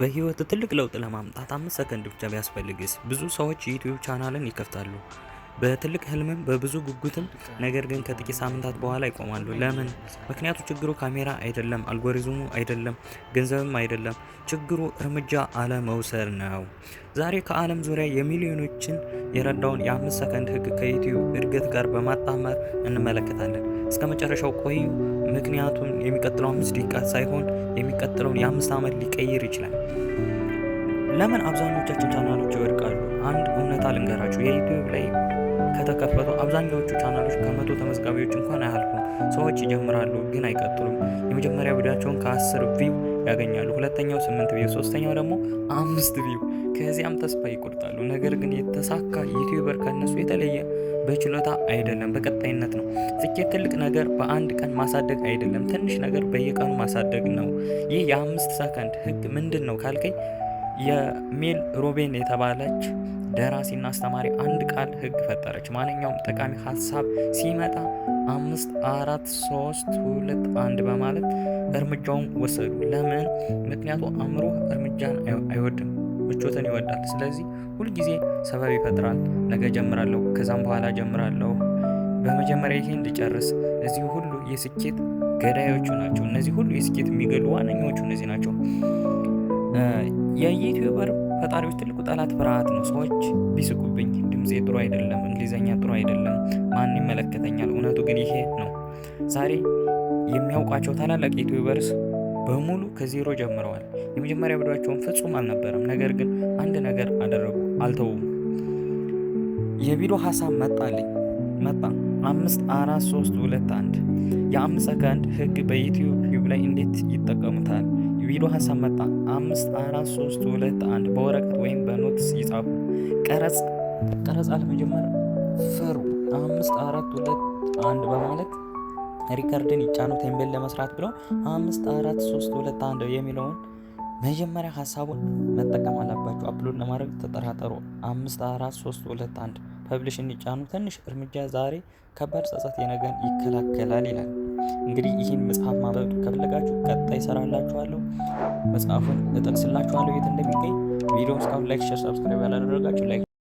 በህይወት ትልቅ ለውጥ ለማምጣት 5 ሰከንድ ብቻ ቢያስፈልግስ? ብዙ ሰዎች የዩቲዩብ ቻናልን ይከፍታሉ። በትልቅ ህልምም በብዙ ጉጉትም፣ ነገር ግን ከጥቂት ሳምንታት በኋላ ይቆማሉ። ለምን? ምክንያቱ ችግሩ ካሜራ አይደለም፣ አልጎሪዝሙ አይደለም፣ ገንዘብም አይደለም። ችግሩ እርምጃ አለመውሰድ ነው። ዛሬ ከዓለም ዙሪያ የሚሊዮኖችን የረዳውን የ5 ሰከንድ ህግ ከዩቲዩብ እድገት ጋር በማጣመር እንመለከታለን። እስከ መጨረሻው ቆዩ። ምክንያቱም የሚቀጥለው 5 ደቂቃ ሳይሆን የሚቀጥለውን የ5 ዓመት ሊቀይር ይችላል። ለምን አብዛኞቻችን ቻናሎች ይወድቃሉ? አንድ እውነታ ልንገራችሁ። የዩቲዩብ ላይ ከተከፈቱ አብዛኛዎቹ ቻናሎች ከ100 ተመዝጋቢዎች እንኳን አያልፉም። ሰዎች ይጀምራሉ ግን አይቀጥሉም። የመጀመሪያ ቪዲዮአቸውን ከ10 view ያገኛሉ። ሁለተኛው 8 view፣ ሶስተኛው ደግሞ 5 view። ከዚያም ተስፋ ይቆርጣሉ። ነገር ግን የተሳካ YouTuber ከእነሱ የተለየ በችሎታ አይደለም፣ በቀጣይነት ነው። ስኬት ትልቅ ነገር በአንድ ቀን ማሳደግ አይደለም፣ ትንሽ ነገር በየቀኑ ማሳደግ ነው። ይህ የ5 ሰከንድ ህግ ምንድን ነው ካልከኝ፣ የሜል ሮቢን የተባለች ደራሲና አስተማሪ አንድ ቃል ህግ ፈጠረች። ማንኛውም ጠቃሚ ሀሳብ ሲመጣ 5፣ 4፣ 3፣ 2፣ 1 በማለት እርምጃውን ወሰዱ። ለምን? ምክንያቱ አእምሮ እርምጃን አይወድም፣ ምቾትን ይወዳል። ስለዚህ ሁልጊዜ ሰበብ ይፈጥራል። ነገ ጀምራለሁ፣ ከዛም በኋላ ጀምራለሁ፣ በመጀመሪያ ይሄን ልጨርስ። እዚህ ሁሉ የስኬት ገዳዮቹ ናቸው። እነዚህ ሁሉ የስኬት የሚገሉ ዋነኛዎቹ እነዚህ ናቸው። የ YouTuber ፈጣሪዎች ትልቁ ጠላት ፍርሃት ነው። ሰዎች ቢስቁብኝ፣ ድምፄ ጥሩ አይደለም፣ እንግሊዘኛ ጥሩ አይደለም፣ ማን ይመለከተኛል? እውነቱ ግን ይሄ ነው። ዛሬ የሚያውቋቸው ታላላቅ YouTubers በሙሉ ከዜሮ ጀምረዋል። የመጀመሪያ ቪዲዮአቸውን ፍጹም አልነበረም። ነገር ግን አንድ ነገር አደረጉ፣ አልተውም። የቪዲዮ ሀሳብ መጣልኝ መጣ፣ 5፣ 4፣ 3፣ 2፣ 1። የ5 ሰከንድ ህግ በዩቲዩብ ላይ እንዴት ይጠቀሙታል? የቪዲዮ ሀሳብ መጣ፣ 5፣ 4፣ 3፣ 2፣ 1። በወረቀት ወይም በ notes ይጻፉ። ቀረጻ ለመጀመር ፍሩ። 5፣ 4፣ 2፣ 1 በማለት record ን ይጫኑ። Thumbnail ለመስራት ብለው 5፣ 4፣ 3፣ 2፣ 1 የሚለውን መጀመሪያ ሀሳቡን መጠቀም አለባቸው። Upload ለማድረግ ተጠራጠሩ። 5፣ 4፣ 3፣ 2፣ 1 publish ን ይጫኑ። ትንሽ እርምጃ ዛሬ ከባድ ጸጸት የነገን ይከላከላል ይላል። እንግዲህ ይህን መጽሐፍ ማንበብ ከፈለጋችሁ ቀጣይ እሰራላችኋለሁ። መጽሐፉን እጠቅስላችኋለሁ የት እንደሚገኝ። ቪዲዮ እስካሁን like፣ share፣ subscribe ያላደረጋችሁ like